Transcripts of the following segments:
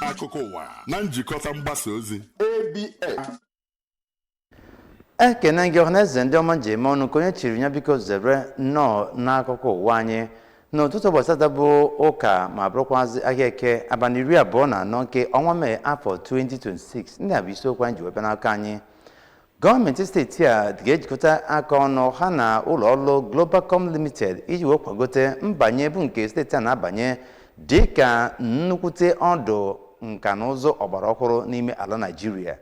Akụkọ ụwa na njikọta mgbasa ozi ABS. Ekene gị, ọhaneze ndị ọma ji eme ọnụ, ka onye chiri ya biko zere. Nnọọ n'akụkọ ụwa anyị n'ụtụtụ ụbọchị tata bụ ụka, ma bụrụkwazị ahịa Eke, abalị 24 nke ọnwa Mee, afọ 2026. Ndị a bụ isiokwu anyị ji wee bịa n'aka anyị. Gọọmenti steeti a ga-ejikọta aka ọnụ ha na ụlọ ọrụ Globacom Limited iji wee kwagote mbanye bụ nke steeti a na-abanye dịka nnukwute ọdụ nka na ụzụ ọgbara ọhụrụ n'ime ala Naịjirịa.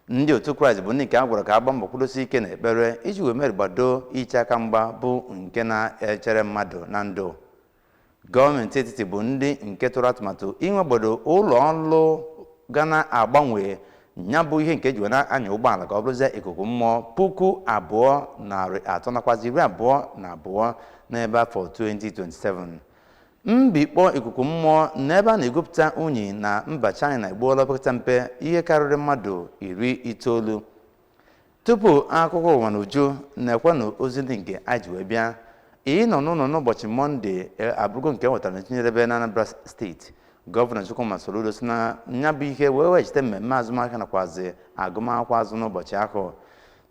Ndị otu Kraịst bụ ndị nke a gwara ka agba mbọ kwudosi ike n'ekpere iji wee merigbado iche aka mgba bụ nke na-echere mmadụ na ndụ. Gọọmenti etiti bụ ndị nke tụrụ atụmatụ inwegbado ụlọ ọrụ ga na-agbanwe ya bụ ihe nke eji wee na-anya ụgbọala ka ọ bụrụzie ikuku mmụọ 2322 n'ebe afọ 2027. Mbikpọ ikuku mmụọ n'ebe a na-egwupụta unyi na mba China egbuola opekata mpe ihe karịrị mmadụ 90. Tupu akụkọ ụwa na uju, na-ekwenụ ozi ndị nke anyị ji wee bịa. Ịnọ n'ụlọ n'ụbọchị Mọnde abụrụgo nke nwetara ntinyedebe na Anambra Steeti. Gọvanọ Chukwuma Soludo si na ya bụ ihe wee weghachite mmemme azụmahịa nakwazi agụmakwụkwọ azụ n'ụbọchị ahụ,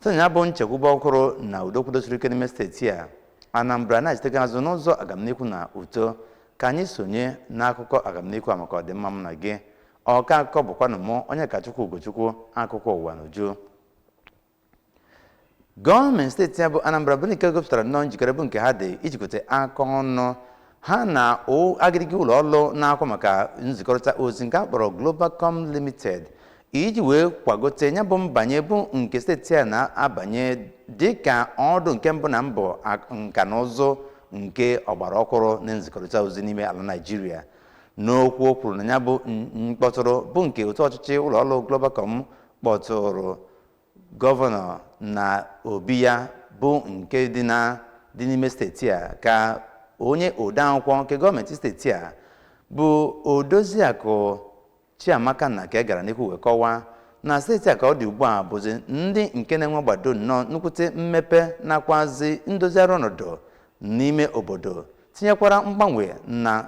sị na ya bụ nchekwube ọhụrụ na udo kwudosiri ike n'ime steeti a Anambra na-echitega azụ n'ụzọ agamnihu na uto. Ka anyị sonye n'akụkọ agamnihu a maka ọdịmma m na gị. Ọka akụkọ bụkwanụ mụ, onye kachukwu Ugochukwu. Akụkọ ụwa n'uju. Gọọmenti steeti ya bụ Anambra bụ nke gosipụtara nnọọ njikere bụ nke ha dị ijikọta aka ọnụ ha na agịrịgị ụlọ ọrụ na-akwa maka nzikọrịta ozi nke a kpọrọ Globacom Limited iji wee kwagote ya bụ mbanye bụ nke steeti a na-abanye dịka ọdụ nke mbụ na mbọ nka na ụzụ nke ọgbara ọhụrụ na nzikọrịta ozi n'ime ala Naịjirịa. N'okwu o kwuru na ya bụ mkpọtụrụ bụ nke otu ọchịchị ụlọ ọrụ Globacom kpọtụrụ gọvanọ na obi ya bụ nke dị na dị n'ime steeti a, ka onye odeakwụkwọ nke gọọmenti steeti a bụ Odoziakụ Chiamaka na ka gara n'ihu wee kọwaa na steeti a ka ọ dị ugbu a bụzi ndị nke na-enwe gbado nnọọ nnukwute mmepe nakwazi ndozigharị ọnọdụ n'ime obodo, tinyekwara mgbanwe na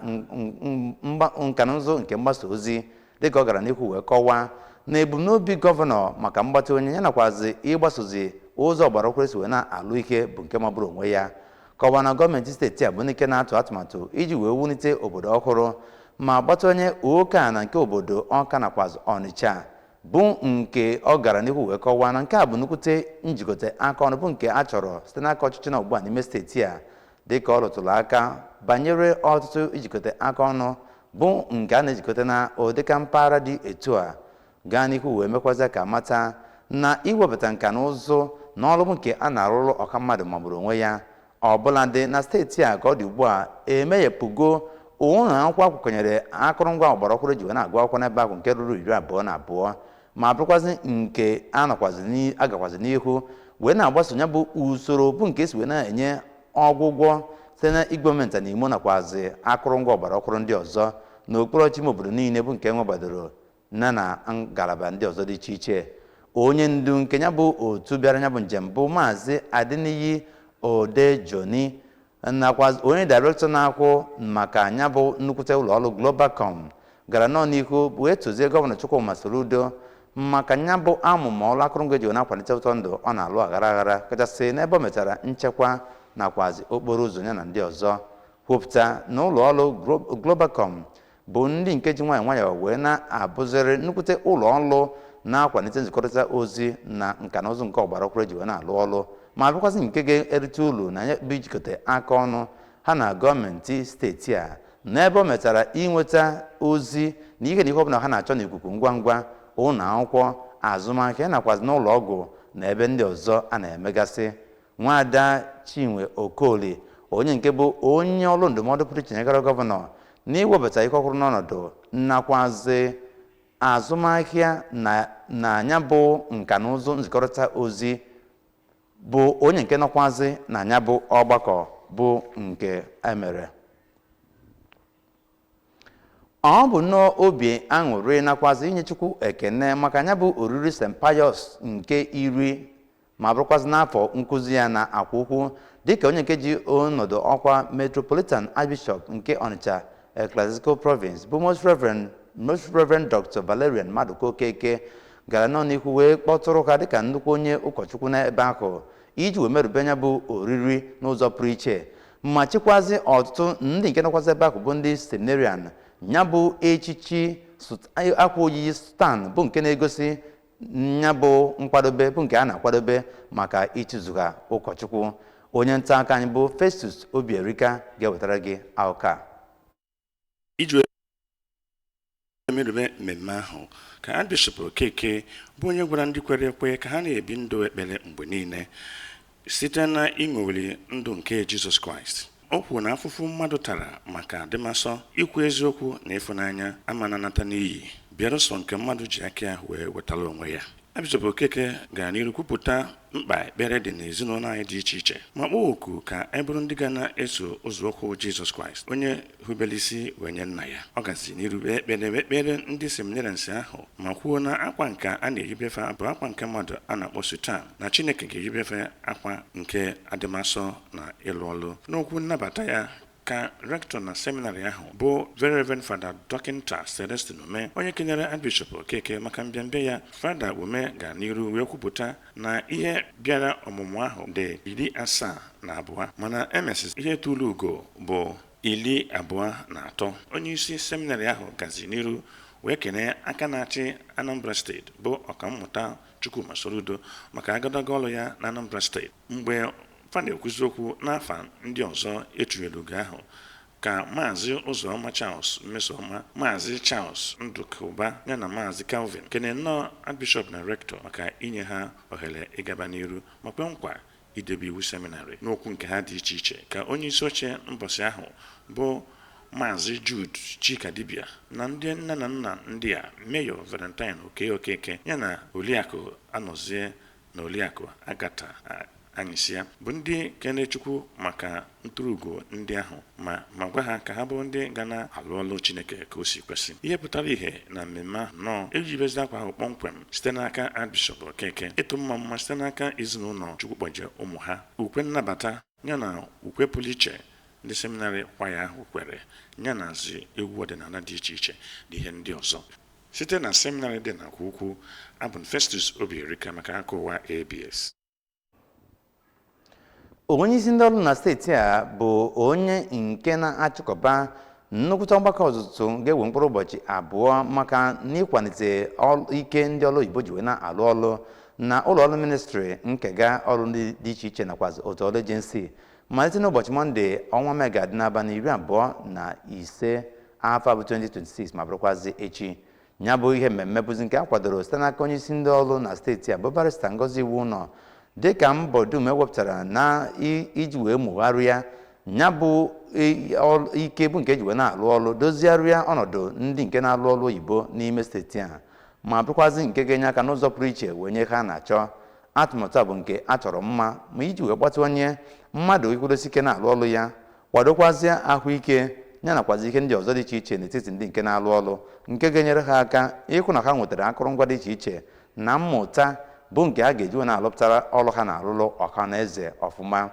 nka na ụzụ nke mgbasa ozi. Dịka ọ gara n'ihu wee kọwaa na ebumnobi gọvanọ maka mgbatị onye ya nakwazi ịgbasozi ụzọ ọgbara ọhụrụ esi wee na-alụ ihe bụ nke magburu onwe ya, kọwaa na gọọmenti steeti a bụ ndị na-atụ atụmatụ iji wee wulite obodo ọhụrụ ma gbatanye oke ala nke obodo Ọka nakwazi Ọnịcha, bụ nke ọ gara n'ihu wee kọwaa na nke a bụ nnukwute njikọta aka ọnụ bụ nke a chọrọ site n'aka ọchịchị na ugbu a n'ime steeti a. Dịka ọ rụtụrụ aka banyere ọtụtụ ijikọta aka ọnụ bụ nke a na-ejikọta na ụdịka mpaghara dị etu a, gaa n'ihu wee mekwazịa ka mata na iwebata nka na ụzụ na ọrụ bụ nke a na-arụrụ ọha mmadụ magburu onwe ya. Ọbụladị na steeti a ka ọ dị ugbu a emeghepụgo ụlọ akwụkwọ akwụkọnyere akụrụngwa ọgbara ọhụrụ ji wee na-agụ akwụkwọ n'ebe ahụ nke ruru 22, ma bụrụkwazị nke a nọkwazi agakwazi n'ihu wee na-agbaso ya bụ usoro bụ nke esi wee na-enye ọgwụgwọ site na igwe na imo nakwazi akụrụngwa ọgbara ọhụrụ ndị ọzọ n'okpuru ọchịchị ime obodo niile bụ nke nwebadoro na ngalaba ndị ọzọ dị iche iche. Onye ndu nke ya bụ otu bịara ya bụ njem bụ Maazị Adeniyi Odejoni, nakwa onye director na-akwụ maka ya bụ nnukwute ụlọ ọrụ Globacom, gara nọ n'ihu wee tụzie gọvanọ Chukwuma Soludo maka ya bụ amụma ọrụ akụrụngwa eji na-akwalite ụtọ ndụ ọ na-alụ aghara aghara, kachasị n'ebe o metara nchekwa nakwazi okporo ụzọ ya na ndị ọzọ, kwupụta na ụlọ ọrụ Globacom bụ ndị nke ji nwayọọ nwayọọ wee na-abụziri nnukwute ụlọ ọrụ na-akwalite nzikọrịta ozi na nka na ụzụ nke ọgbara ọhụrụ eji wee na-alụ ọrụ, ma bụkwazị nke ga-erite uru na ya bụ ijikọta aka ọnụ ha na gọọmenti steeti a n'ebe o metara inweta ozi na ihe na ihe ọbụla ha na-achọ n'ikuku ngwa ngwa, ụlọ akwụkwọ, azụmahịa nakwazi n'ụlọ ọgwụ na ebe ndị ọzọ a na-emegasị. Nwaada Chinwe Okoli, onye nke bụ onye ọrụ ndụmọdụ pụrụ iche nyegara gọvanọ n'iwebata ihe ọhụrụ n'ọnọdụ nakwazi azụmahịa na ya bụ nka na ụzụ nzikọrịta ozi, bụ onye nke nọkwazi na ya bụ ọgbakọ bụ nke emere. Ọ bụ nnọọ obi aṅụrị nakwazi inye Chukwu ekene maka ya bụ oriri St. Pius nke 10, ma bụrụkwazị n'afọ nkụzi ya na akwa ukwu dịka onye nke ji ọnọdụ ọkwa Metropolitan Archbishop nke Onitsha Ecclesiastical Province, bụ Most Reverend Most Reverend Dr. Valerian Maduka Okeke gara nọ n'ihu wee kpọtụrụ ha dịka nnukwu onye ụkọchukwu n'ebe ahụ iji wee merube ya bụ oriri n'ụzọ pụrụ iche, ma chịkwazi ọtụtụ ndị nke nọkwazị ebe ahụ bụ ndị seminarian ya bụ echichi akwa oyiyi stan bụ nke na-egosi ya bụ nkwadobe bụ nke a na-akwadobe maka ichizu ha ụkọchukwu. Onye nta aka anyị bụ Festus Obierika ga-ewetara gị akụkọ a. Iji merube mmemme ahụ ka Archbishop Okeke bụ onye gwara ndị kwere ekwe ka ha na-ebi ndụ ekpere mgbe niile site na ịṅụrị ndụ nke Jizọs Kraịst. O kwuru na afụfụ mmadụ tara maka adịmasọ, ikwu eziokwu na ịfụnanya ama na-anata n'iyi bịara sọ nke mmadụ ji aka ya wee wetara onwe ya. Archbishop Okeke gara n'iru kwupụta mkpa ekpere dị n'ezinụlọ anyị dị iche iche, ma kpọọ oku ka e bụrụ ndị ga na-eso ụzọ ụkwụ Jizọs Kraịst, onye hubere isi wee nye nna ya. Ọ gazi n'iru kpee ekpere wee kpere ndị seminarians ahụ, ma kwuo na akwa nke a na-eyibefe bụ akwa nke mmadụ a na-akpọ sutan, na Chineke ga-eyibefe akwa nke adịmasọ na ịlụ ọlụ. N'okwu nnabata ya ka rector na seminarị ahụ bụ Very Reverend Father Dọkịnta Celestine Ume, onye kenyere Archbishop Okeke maka mbịambịa ya. Fada Ume gara n'iru wee kwupụta na ihe bịara ọmụmụ ahụ dị 72, mana emesịsị ihe tụrụ ugo bụ 23. Onye isi seminarị ahụ gazi n'iru wee kenee aka na-achị Anambra Steeti bụ Ọkammụta Chukwuma Soludo maka agadaga ọlụ ya na Anambra Steeti. Mgbe fa na-ekwuzi okwu n'afa ndị ọzọ etunyere ugo ahụ ka Maazị Ụzọma Charles Mmesoma, Maazị Charles Ndụkụba ya na Maazị Calvin kene nnọọ Archbishop na rector maka inye ha ohere ịgaba n'iru, ma kwe nkwa idebe iwu seminarị. N'okwu nke ha dị iche iche ka onye isi oche mbọsị ahụ bụ Maazị Jude Chika Dibia na ndị nne na nna ndị a, Mayor Valentine Oke Okeke ya na Oliakụ Anọzie na Oliakụ Agatha Anyịsịa bụ ndị kene Chukwu maka ntụrụugo ndị ahụ, ma gwa ha ka ha bụrụ ndị ga na-alụ ọlụ Chineke ka o si kwesị. Ihe pụtara ihe na mmemme ahụ nnọọ ejibezi akwa ahụ kpọmkwem site n'aka Archbishop Okeke, ịtụ mma mma site n'aka ezinụlọ Chukwukpọje ụmụ ha, ukwe nnabata ya na ukwe pụrụ iche ndị seminarị kwaya ahụ kwere ya na zi egwu ọdịnala dị iche iche na ihe ndị ọzọ. Site na seminarị dị na Ukwu, abụ m Festus Obierika maka aka ụwa ABS. Onye isi ndị ọrụ na steeti a bụ onye nke na-achịkọba nnukwute ọgbakọ ọzụzụ ga-ewe mkpụrụ ụbọchị 2 maka n'ịkwalite ike ndị ọrụ oyibo ji wee na-alụ ọrụ na ụlọ ọrụ ministri nkega ọrụ ndị dị iche iche nakwazi otu ọrụ agency, malite n'ụbọchị Mọnde ọnwa Mee ga-adị n'abalị 25 afọ abụ 2026, ma bụrụkwazi echi. Ya bụ ihe mmemme bụzi nke a kwadoro site n'aka onye isi ndị ọrụ na steeti a bụ Barrister Ngozi Iwu Ụnọ, dịka mbọ dum ewepụtara na iji wee mụgharịa ya bụ ike bụ nke eji wee na-alụ ọrụ, dozigharịa ọnọdụ ndị nke na-alụ ọrụ oyibo n'ime steeti a, ma bụrụkwazị nke ga-enye aka n'ụzọ pụrụ iche wee nye ha na-achọ. Atụmatụ a bụ nke a chọrọ mma ma iji wee kpatụwanye mmadụ ikwudosi ike na-alụ ọrụ ya, kwadokwazie ahụike ya nakwazi ihe ndị ọzọ dị iche iche n'etiti ndị nke na-alụ ọrụ, nke ga-enyere ha aka ịhụ na ha nwetara akụrụngwa dị iche iche na mmụta bụ nke a ga-eji wee na-alụpụtara ọrụ ha na-alụlụ ọha na eze ọfụma.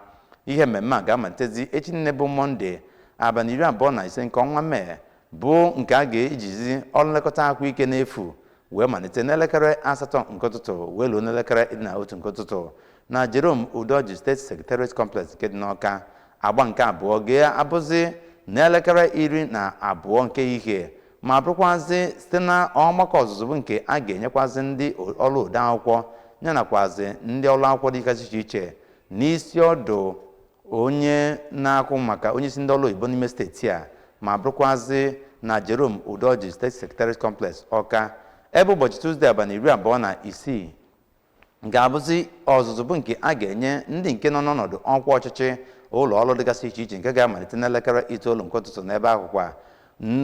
Ihe mmemme a ga-amalitezi echi nne bụ Mọnde abalị 25 nke ọnwa Mee, bụ nke a ga-ejizi ọrụ nlekọta ahụike n'efu wee malite n'elekere 8 nke ụtụtụ wee luo n'elekere 11 nke ụtụtụ na Jerome Udoji State Secretariat Complex nke dị n'Awka. Agba nke abụọ ga-abụzi n'elekere 12 nke ehihie, ma bụrụkwazị site na ọgbakọ ọzụzụ bụ nke a ga-enyekwazị ndị ọrụ ode akwụkwọ ya nakwazi ndị ọrụ akwụkwọ dịgasị iche iche n'isi ọdụ onye na-akwụ maka onye isi ndị ọrụ oyibo n'ime steeti a, ma bụrụkwazị na Jerome Udoji State Secretariat Complex, Awka. Ebe ụbọchị Tuzdee abalị 26 ga-abụzi ọzụzụ bụ nke a ga-enye ndị nke nọ n'ọnọdụ ọkwa ọchịchị ụlọ ọrụ dịgasị iche iche, nke ga-amalite n'elekere 9 nke ụtụtụ n'ebe akwụkwọ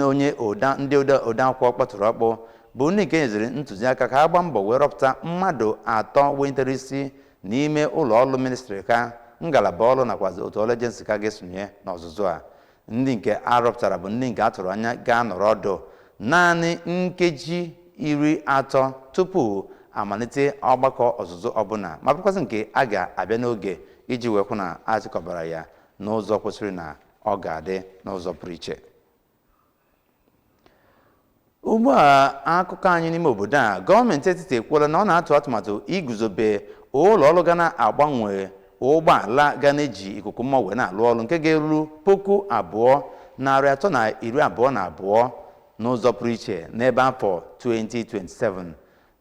onye ndị ode akwụkwọ kpọtụrụ ọkpụ bụ ndị nke nyeziri ntụziaka ka ha gbaa mbọ wee rọpụta mmadụ 3 welitere isi n'ime ụlọ ọrụ ministri ka ngalaba ọrụ nakwazi otu ọrụ agency ka ga-esonye n'ọzụzụ a. Ndị nke a rọpụtara bụ ndị nke a tụrụ anya ga-anọrọ ọdụ naanị nkeji 30 tupu amalite ọgbakọ ọzụzụ ọbụla, ma bụrụkwazị nke a ga-abịa n'oge iji wee hụ na achịkọbara ya n'ụzọ kwesịrị na ọ ga-adị n'ụzọ pụrụ iche. Ugbu a, akụkọ anyị n'ime obodo a. Gọọmenti etiti ekwuola na ọ na-atụ atụmatụ iguzobe ụlọ ọrụ ga na-agbanwe ụgbọala ga na-eji ikuku mmụọ wee na-alụ ọrụ, nke ga-eru 2322 n'ụzọ pụrụ iche n'ebe afọ 2027,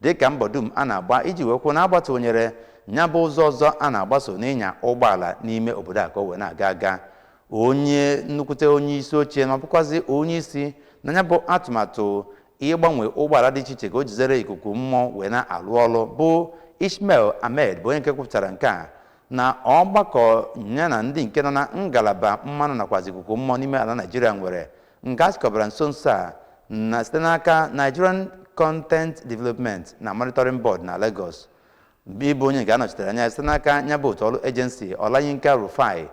dịka mbọ dum a na-agba iji wee kwuo na agbatụnyere ya bụ ụzọ ọzọ a na-agbaso n'ịnya ụgbọala n'ime obodo a ka o wee na-aga aga. Onye nnukwute onye isi oche ma bụkwazi onye isi na ya bụ atụmatụ ịgbanwe ụgbọala dị iche iche ka o jizere ikuku mmụọ wee na-alụ ọrụ, bụ Ismail Ahmed, bụ onye nke kwupụtara nke a na ọgbakọ ya na ndị nke nọ na ngalaba mmanụ nakwazi ikuku mmụọ n'ime ala Naijiria nwere, nke a chịkọbara nso nso a na site n'aka Nigerian Content Development na Monitoring Board na Lagos. Ịbụ onye nke a nọchitere anya site n'aka ya bụ otu ọrụ agency, Olayinka Rufai,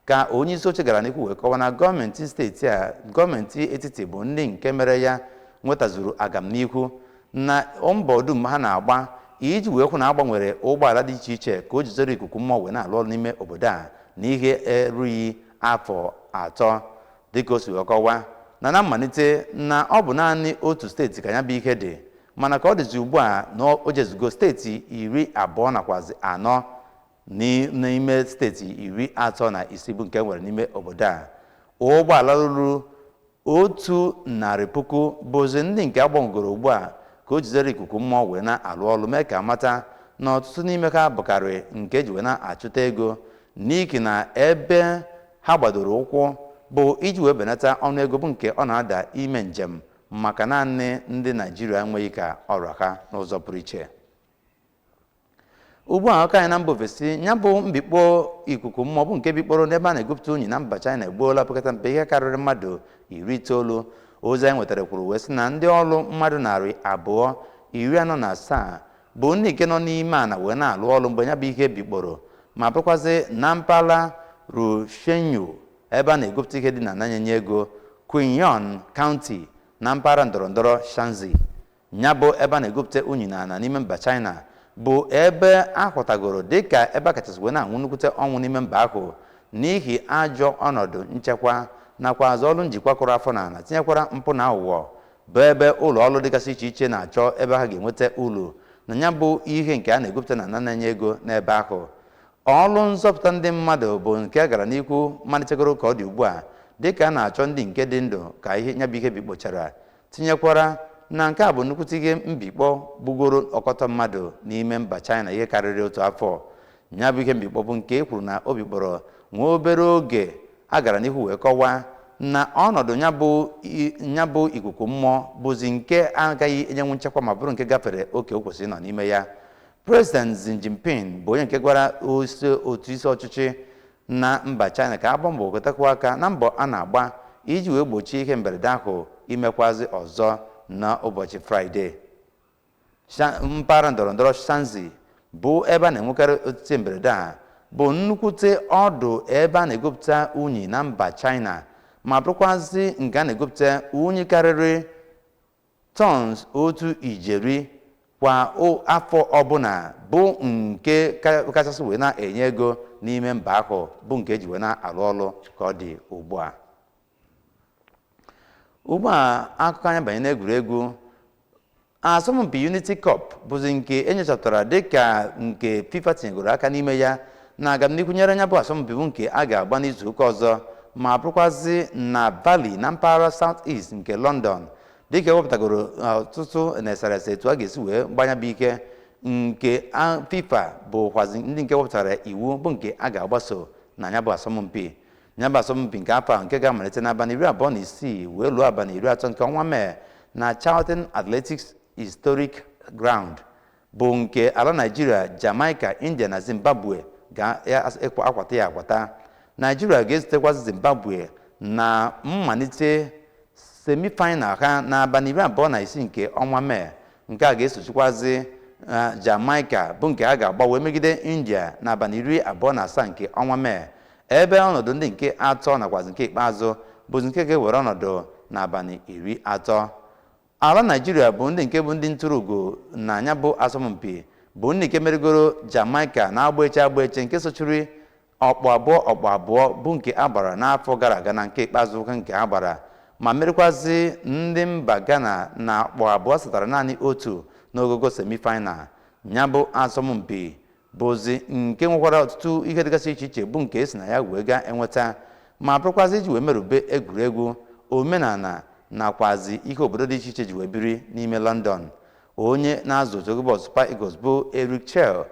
ka onye isi oche gara n'ihu wee kọwa na gọọmenti steeti a, gọọmenti etiti bụ ndị nke mere ya nwetazuru agamnihu na mbọ dum ha na-agba iji wee hụ na agbanwere ụgbọala dị iche iche ka o jizere ikuku mmụọ wee na-alụ ọrụ n'ime obodo a na ihe erughị afọ 3. Dịka o si wee kọwaa na mmalite na ọ bụ naanị otu steeti ka ya bụ ihe dị, mana ka ọ dịzi ugbu a na o jezugo steeti 24 n'ime steeti 36 bụ nke nwere n'ime obodo a. Ụgbọala ruru 100,000 bụzi ndị nke agbanwegoro ugbu a ka o jizere ikuku mmụọ wee na-alụ ọrụ, mee ka mata na ọtụtụ n'ime ha bụkarị nke eji wee na-achụta ego, n'ihi na ebe ha gbadoro ụkwụ bụ iji wee benata ọnụego bụ nke ọ na-ada ime njem maka naanị ndị Naijiria enweghị ka ọrụ ha n'ụzọ pụrụ iche. Ugbu a, aka anyị na mba ofesi. Ya bụ mbikpọ ikuku mmụọ bụ nke bikpọrọ n'ebe a na-egwupụta unyi na mba China egbuola pekata mpe ihe karịrị mmadụ 90. Ozi anyị nwetara kwuru wee sị na ndị ọrụ mmadụ 247 bụ ndị nke nọ n'ime ana wee na-alụ ọrụ mgbe ya bụ ihe bikpọrọ, ma bụrụkwazị na mpaghara Rushenyu, ebe a na-egwupụta ihe dị na nanye ego Qinyun County na mpaghara ndọrọndọrọ Shanxi. Ya bụ ebe a na-egwupụta unyi na ana n'ime mba China bụ ebe a hụtagoro dịka ebe a kachasị wee na-anwụ nnukwute ọnwụ n'ime mba ahụ n'ihi ajọ ọnọdụ nchekwa nakwa azụ ọrụ njikwa kụrụ afọ n'ala, tinyekwara mpụ na aghụghọ, bụ ebe ụlọ ọrụ dịgasị iche iche na-achọ ebe ha ga-enweta uru na ya bụ ihe nke a na-egwupụta na na-enye ego n'ebe ahụ. Ọrụ nzọpụta ndị mmadụ bụ nke a gara n'ihu malitegoro ka ọ dị ugbu a, dịka a na-achọ ndị nke dị ndụ ka ihe ya bụ ihe bikpochara, tinyekwara na nke a bụ nnukwute ihe mbikpọ gbugoro ọkọtọ mmadụ n'ime mba China ihe karịrị otu afọ. Ya bụ ihe mbikpọ bụ nke e kwuru na o bikpọrọ nwee obere oge a gara n'ihu wee kọwaa na ọnọdụ ya bụ ikuku mmụọ bụzi nke agaghị enyenwu nchekwa ma bụrụ nke gafere oke o kwesịrị ịnọ n'ime ya. President Xi Jinping bụ onye nke gwara otu isi ọchịchị na mba China ka agba mbọ wetakwa aka na mbọ a na-agba iji wee gbochie ihe mberede ahụ imekwazi ọzọ n'ụbọchị Fraịde. Mpaghara ndọrọndọrọ Shanxi bụ ebe a na-enwekarị otiti mberede a bụ nnukwute ọdụ ebe a na-egwupụta unyi na mba China, ma bụrụkwazị nke a na-egwupụta unyi karịrị tons 1 ijeri kwa afọ ọbụla, bụ nke kachasị wee na-enye ego n'ime mba ahụ, bụ nke eji wee na-arụ ọrụ ka ọ dị ugbu a. Ugbu a, akụkọ anyị banye n'egwuregwu. Asọmpi Unity Cup bụzi nke enyochapụtara dịka nke FIFA tinyegoro aka n'ime ya na agamnihu nyere ya bụ asọmpi bụ nke a ga-agba n'izu ụka ọzọ, ma bụrụkwazị na Bali na mpaghara South East nke London, dịka ewepụtagoro ọtụtụ na eserese etu a ga-esi wee gbanya bụ ike nke FIFA bụkwazi ndị nke wepụtara iwu bụ nke a ga-agbaso na ya bụ asọmpi. Ya bụ asọmpi nke afọ a nke ga-amalite n'abalị 26 wee luo abalị 30 nke ọnwa Mee na Charlton Athletics Historic Ground, bụ nke ala Naijiria, Jamaica, India na Zimbabwe ga-akwata ya akwata. Naijiria ga-ezutekwazi Zimbabwe na mmalite semifinal ha n'abalị 26 nke ọnwa Mee. Nke a ga-esochikwazi Jamaica, bụ nke ha ga-agba wee megide India n'abalị 27 nke ọnwa Mee, ebe ọnọdụ ndị nke atọ nakwazi nke ikpeazụ bụzi nke ga-ewere ọnọdụ n'abalị 30. Ala Naijiria bụ ndị nke bụ ndị ntụrụugo na ya bụ asọmpi, bụ ndị nke merigoro Jamaica na-agba eche agba eche nke sochiri ọkpụ abụọ ọkpụ abụọ bụ nke a gbara n'afọ gara aga na nke ikpeazụ nke a gbara. Ma merikwazi ndị mba Ghana na akpọ 2 satara naanị 1 n'ogogo semifinal. Ya bụ asọmpi bụzi nke nwekwara ọtụtụ ihe dịgasị iche iche bụ nke esi na ya wee gaa enweta, ma bụrụkwazị iji wee merube egwuregwu, omenala nakwazi ihe obodo dị iche iche ji wee biri n'ime London. Onye na-azụ otu egwu bọọlụ Super Eagles bụ Eric Chelle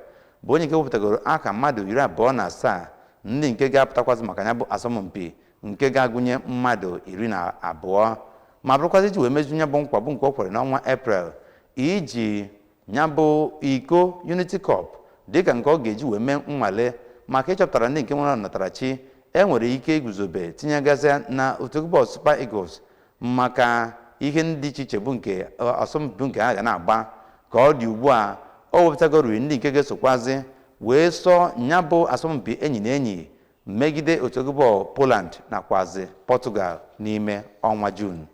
bụ onye nke wepụtagoro aka mmadụ 27 ndị nke ga-apụtakwazị maka ya bụ asọmpi nke ga-agụnye mmadụ 12, ma bụrụkwazị iji wee mezu ya bụ nkwa bụ nke o kwere n'ọnwa Eprel iji ya bụ iko Unity Cup dịka nke ọ ga-eji wee mee nnwale maka ịchọpụtara ndị nke nwere ọnatarachi e nwere ike iguzobe tinyegazịa na otu egwu bọọlụ Super Eagles maka ihe ndị iche iche bụ nke asọmpi nke ha ga na-agba. Ka ọ dị ugbu a, o wepụtagoriri ndị nke ga-esokwazi wee sọ nya bụ asọmpi enyi na enyi megide otu egwu bọọlụ Poland nakwazi Portugal n'ime ọnwa Juun.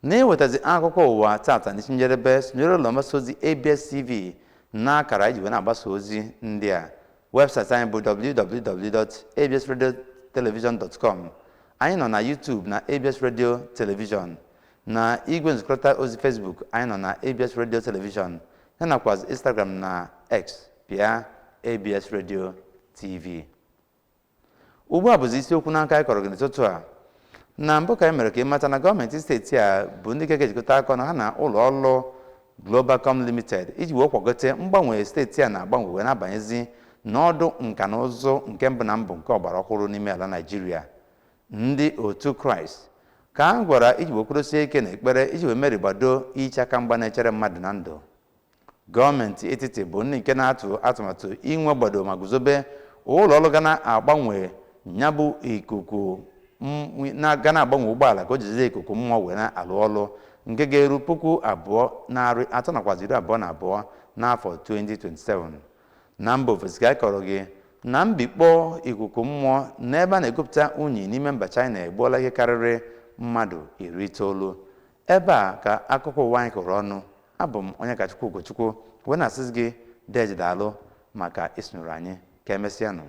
Na-ewetazi akụkọ ụwa tata n'isi njedebe, sonyere ụlọ mgbasa ozi ABS TV n'akara iji wee na-agbasa ozi ndị a. Webụsaịtị anyị bụ www.absradiotelevision.com. Anyị nọ na YouTube na ABS Radio Television, na igwe nzikọrịta ozi Facebook anyị nọ na ABS Radio Television, ya nakwazi Instagram na X pịa ABS Radio TV. Ugbu a bụzi isiokwu n'aka anyị kọrọ gị n'ụtụtụ a. Na mbụ ka anyị mere ka ị mata na gọọmenti steeti a bụ ndị ga-ejikọta aka na ha na ụlọ ọrụ Globacom Limited iji wee kwagote mgbanwe steeti a na-agbanwe wee na-abanyezi n'ọdụ nka na ụzụ nke mbụ na mbụ nke ọgbara ọhụrụ n'ime ala Naịjirịa. Ndị otu Kraịst ka a gwara iji wee kwudosie ike na ekpere iji wee merigbado iche aka mgba na-echere mmadụ na ndụ. Gọọmenti etiti bụ ndị nke na-atụ atụmatụ inwe gbado ma guzobe ụlọ ọrụ ga na-agbanwe ya bụ ikuku ga na-agbanwe ụgbọala ka o jizie ikuku mmụọ wee na-alụ ọrụ nke ga-eru 2322 n'afọ 2027. Na mba ofesi ka a kọrọ gị na mbikpọ ikuku mmụọ n'ebe a na-egwupụta unyi n'ime mba China egbuola ihe karịrị mmadụ 90. Ebe a ka akụkọ ụwa anyị kụrụ ọnụ. Abụ m onye Kachukwu Ugochukwu wee na-asịzi gị deji daalụ maka isonyere anyị. Ka emesịanụ.